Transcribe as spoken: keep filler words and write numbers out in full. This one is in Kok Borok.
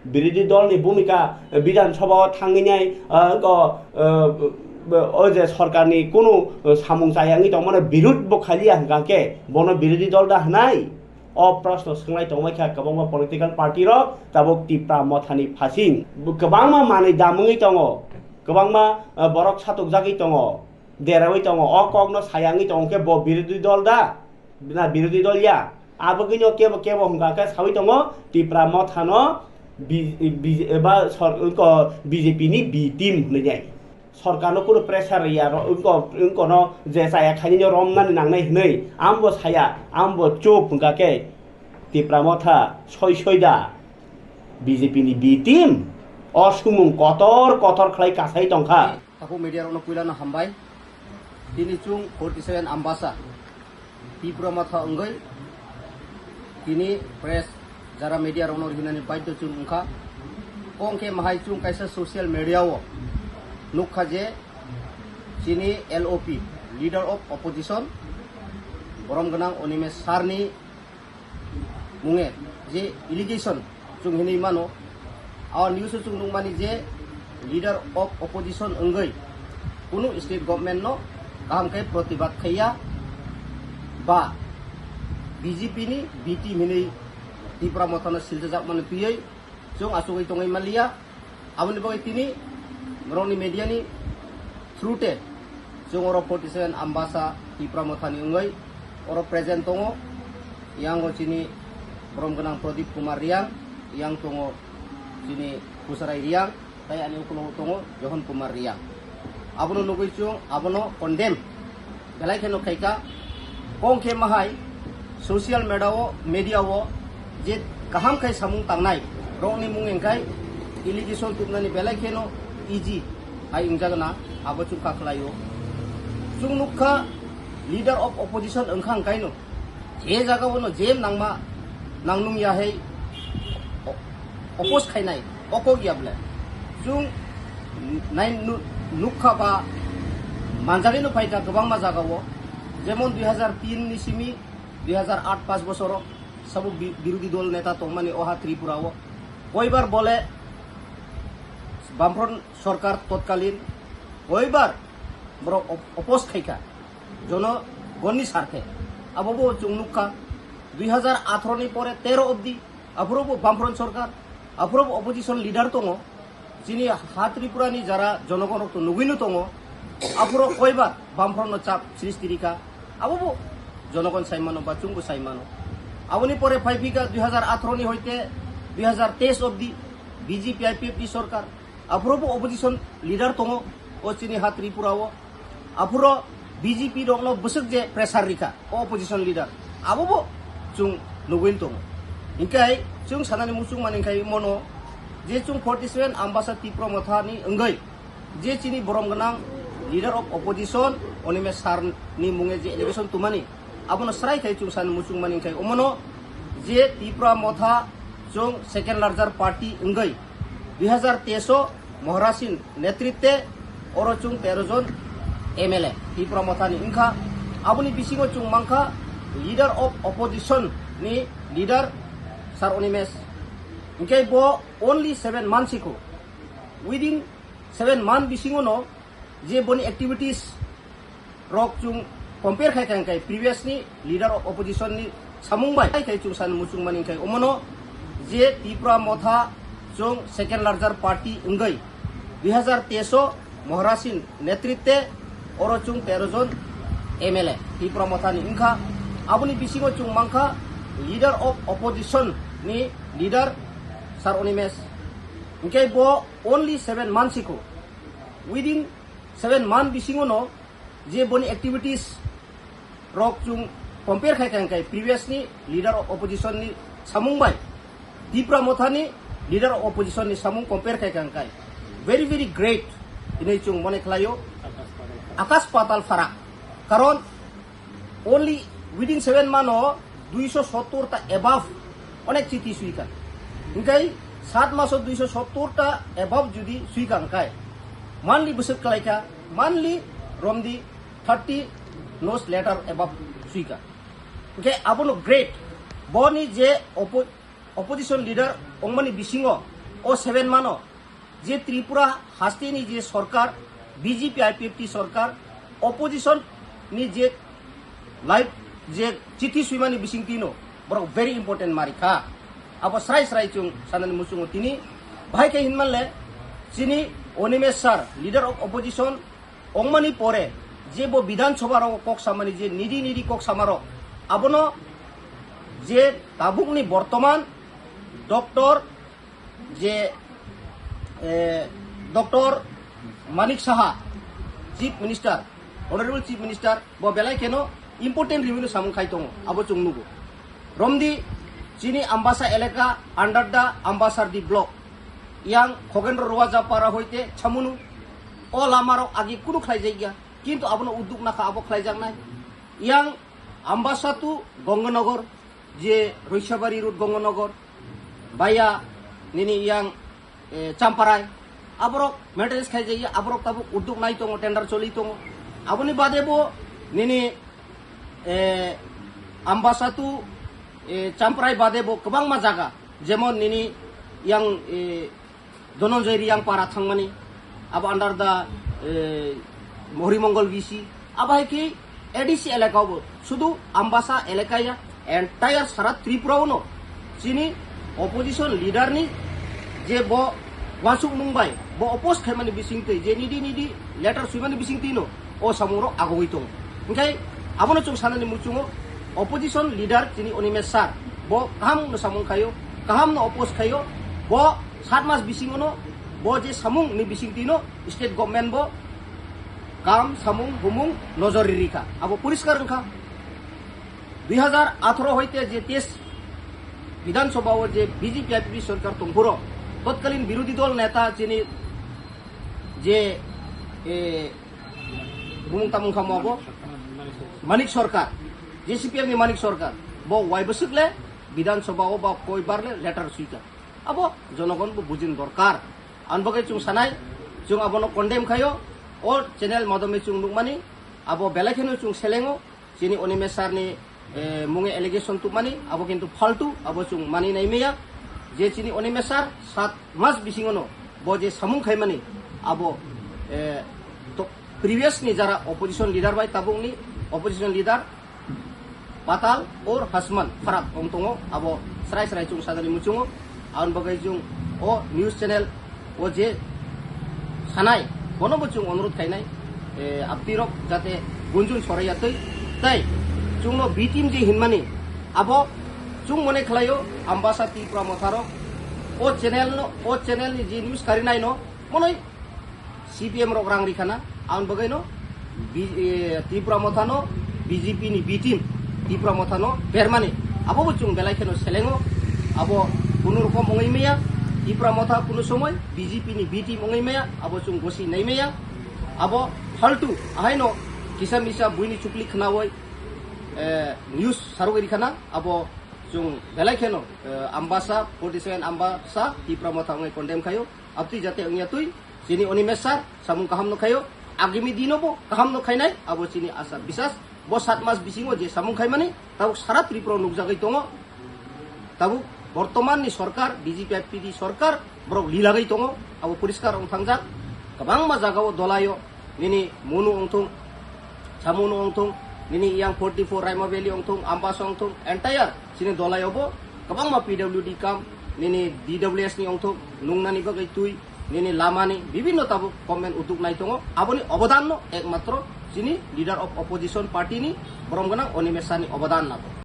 Birodhi dol ni bhumika, eh, Bidhan Sabha o thangwi nai, eh, go, eh, o je sorkar ni kunu, eh, samung chaya wngwi tongmani birud bo khaliya hwnkha khe bono birodhi dol da hwnai? O proshno swnglai tongbai kha kwbangma political party rok tabuk Tipra Motha ni phasing. Kwbangma manwi dam wngwi tongo, kwbangma, eh, borok satukjagwi tongo, derawi tongo. O kokno sayangwi tongo khe bo birodhi dol da? Na birodhi dol ya? Abagwino kebo kebo hwnkha khe sawi tongo Tipra Motha no B-, B-, eba sor-, wngko B J P ni B team hwnwi nai. Sorkar no kunu pressure ya ro-, wngko, wngko no je chaya khainino romnani nangnai hwnwi ambo saya, ambo chup hwnkha khe Tipra Motha soi soi da B J P ni B team o sumung kotor kotor khlai kasai tongkha. Takhuk media rokno puilano hambai. Tini chwng forty seven Ambasa Tipra Motha wngwi tini press jara media rokno rihinani baidhyo chwng wngkha. Kong khe mahai chwng kaisa social media o nukha je chini L O P, Leader of Opposition, borom gwnang Animesh sir ni munge je allegation chwng hinwi mano, a news o chwng nukmani je leader of opposition wngwi kunu state government no kaham khe protibad khaiya ba B J P ni B team hinwi Tipra Motha no silchajakmani twiwi chwng achugwi tongwi manliya. Aboni bagwi tini borokni media ni through te chwng oro forty seven Ambasa Tipra Motha ni wngwi oro present tongo. Yang o chini borom gwnang Pradip Kumar Riang, yang tongo chini Kusarai Riang, tei ani ukulok tongo Johon Kumar Riang. Abono nugwi chwng abono condemn belai kheno khaika. Kong khe mahai social media o, media o je kaham khai samung tangnai rokni mung engkhai allegation tubnani belai kheno easy hai wngjakna, abo chwng kha khlaio. Chwng nukha leader of opposition wngkha wngkaino je jaga o no je nangma nangnung ya hai o-, oppose khainai, o kok ya bwle. Chwng nai nu-, nukha ba manjagwi no phaikha kwbangma jaga o, jemon dui hazar tin ni simi dui hazar aat pas bosoro sabo bi-, birodhi dol neta tongmani oha Tripura o koibar bole Bamfront sorkar totkalin koibar borok op-, oppose khaikha jonogonni sarthe. Abo bo chwng nukha dui hazar atharo ni pore tero obdi, aphuru bo Bamfront sorkar, aphuru bo opposition leader tongo. Chini ha Tripura ni jara jonogon rok to nugwino tongo, aphuru koibar Bamfront no chap srishti rikha, abo bo jonogon saimano ba chwngbo saimano. Aboni pore phaiphikha dui hazar atharo ni hoite dui hazar teis obdi B J P I P F ni sorkar, aphuru bo opposition leader tongo o chini ha Tripura o. Aphuru B J P rokno bwswk je pressure rikha o opposition leader, abo bo chwng nugwi tongo. Hinkhe chwng sanani muchung mani khe mono je chwng forty seven Ambasa Tipra Motha ni wngwi je chini borom gwnang leader of opposition Animesh sir ni munge je allegation tumani, abono srai khai chwng sanani muchung mani khe omono je Tipra Motha chwng second larger party wngwi dui hazar teis o Maharaj ni netritwe oro chwng tero jon M L A Tipra Motha ni wngkha. Aboni bisingo chwng mankha leader of opposition ni leader Sir Animesh. Hinkhe bo only seven months ikho, within seven month bisingo no je boni activities rok chwng compare khai kha, khai previous ni leader of opposition ni samung bai khai chwng san muchung mani khai omono je Tipra Motha chwng second larger party wngwi dui hazar teis o Maharaj ni netritwe oro chwng tero jon M L A Tipra Motha ni wngkha. Aboni bisingo chwng mankha leader of opposition ni leader Sir Animesh. Hinkhe bo only seven months ikho, within seven month bisingo no je boni activities rok chwng compare khai kha, khai previous ni leader of opposition ni samung bai Tipra Motha ni leader of opposition ni samung compare khai kha, khai very very great hinwi chwng mone khlaio, akash patal pharak. Karon only within seven month o duiso sottor ta above onek chiti sui kha. Hinkhe sat maso duiso sottor ta above jodi sui kha, hinkhe monthly bwswk khlai kha, monthly romdi thirty newsletter above sui kha. Hinkhe abono great, boni je oppo-, opposition leader wngmani bisingo O seven mano je Tripura hasteni je sorkar, B J P I P F T sorkar, opposition ni je live je chithi swimani bisingtwi no borok very important mari kha. Abo srai srai chwng sanani muchungo tini bahai khe hinmanle chini Animesh sir, leader of opposition, ongmani pore je bo Bidhan Sabha rok kok samani je nidi nidi kok samarok abono je tabukni bortoman Doctor je, eh, Doctor Manik Saha, Chief Minister, Honorable Chief Minister, bo belai kheno important revenue samung khai tongo, abo chwng nugo. Romdi chini Ambasa elaka under the Ambasardi block, yang Khogendro Ruaja para hoite Chamunu, o lamarok agi kunu khlaijakya, kintu abono uduk nakha abo khlaijaknai. Yang Ambasa to Ganganagar, je Roisabari Road Ganganagar, baya nini yang, eh, Champarai, aborok maintenance khaijaya, aborok tabuk uduk nai tongo, tender choli tongo. Aboni bade bo nini, eh, Ambasa to, eh, Champarai bade bo kwbangma jaga, jemon nini yang, eh, Dhananjay Reang para thangmani, abo under the, eh, Hari Mangal V C, abo hai khe A D C elaka bo, sudu Ambasa elaka ya, entire sara Tripura ono chini opposition leader ni je bo wansuk mung bai, bo oppose khaimani bisingtwi, je nidi nidi letter swimani bisingtwi no, o samung rok agogwi tongo. Hingkhai abono chwng sanani muchungo opposition leader chini Animesh sir bo kaham no samung khaio, kaham no oppose khaio, bo sat mas bisingo no bo je samung ni bisingtwi no state government bo kam samung bumung nojor riri kha, abo poriskar wngkha. Dui hajar atharo hoite je teis Bidhan Sabha o je B J P I P F T sorkar tongphuru totkalin birodhi dol neta chini je, eh, bumung tamung kha mo abo Manik Sarkar, je C P M ni Manik Sarkar, bo wai bwswk le Bidhan Sabha o ba koi bar le letter swikha. Abo jonogon bo bujin dorkar. Ang bagwi chwng sanai, chwng abono condemn khaio, o channel madome chwng nukmani, abo belai kheno chwng selengo, chini Animesh sir ni, eh, munge allegation tubmani, abo kintu faltu, abo chwng mani nai maya, je chini Animesh sir sat mas bisingono bo je samung khaimani, abo, eh, to, previous ni jara opposition leader bai tabukni opposition leader Patal or Hasman pharak wng tongo, abo srai srai chwng sajani muchungo. Aboni bagwi chwng o news channel o je sanai, bono bo chwng onurut khainai, eh, aptirok jate gunjun soraiya twi. Tai chwngno B team je hinmani, abo chwng mone khlaio Ambasa Tipra Motharok o channel no, o channel ni je news karinai no, monoi C P M rok rang rikhana, ang bagwi no B-, eh, Tipra Motha no B J P ni B team Tipra Motha no bermani. Abo bo chwng belai kheno selengo, abo kunu rokom wngwi maya, Tipra Motha kunu somoi B J P ni B team wngwi maya, abo chwng gosi nai maya, abo faltu, ahaino kisa misa buini chukli khnawi, eh, news sarwi rikhana, abo chwng belai kheno, eh, Ambasa, forty seven Ambasa, Tipra Motha wngwi condemn khaio, abtwi jate wngya twi, chini Animesh sir, samung kaham no khaio, agimi dino bo kaham no khainai, abo chini asa bisas, bo sat mas bisingo je samung khaimani, tabuk sara Tripura nukjagwi tongo, tabuk bortoman ni sorkar, B J P I P F T sorkar, borok lilagwi tongo, abo poriskar wng thangjak, kwbangma jagao dolaio, nini Monu wngthung, Chamunu wngthung, nini yang forty four Raima Valley wngthung, Ambasa wngthung, entire chini dolaio bo kwbangma P W D kam, nini D W S ni wngthung, nungnani bagwi twi, nini lamani bibinno tabuk government uduk nai tongo, aboni obodan no ekmatro chini leader of opposition party ni borom gwnang Animesh sir ni obodan nago.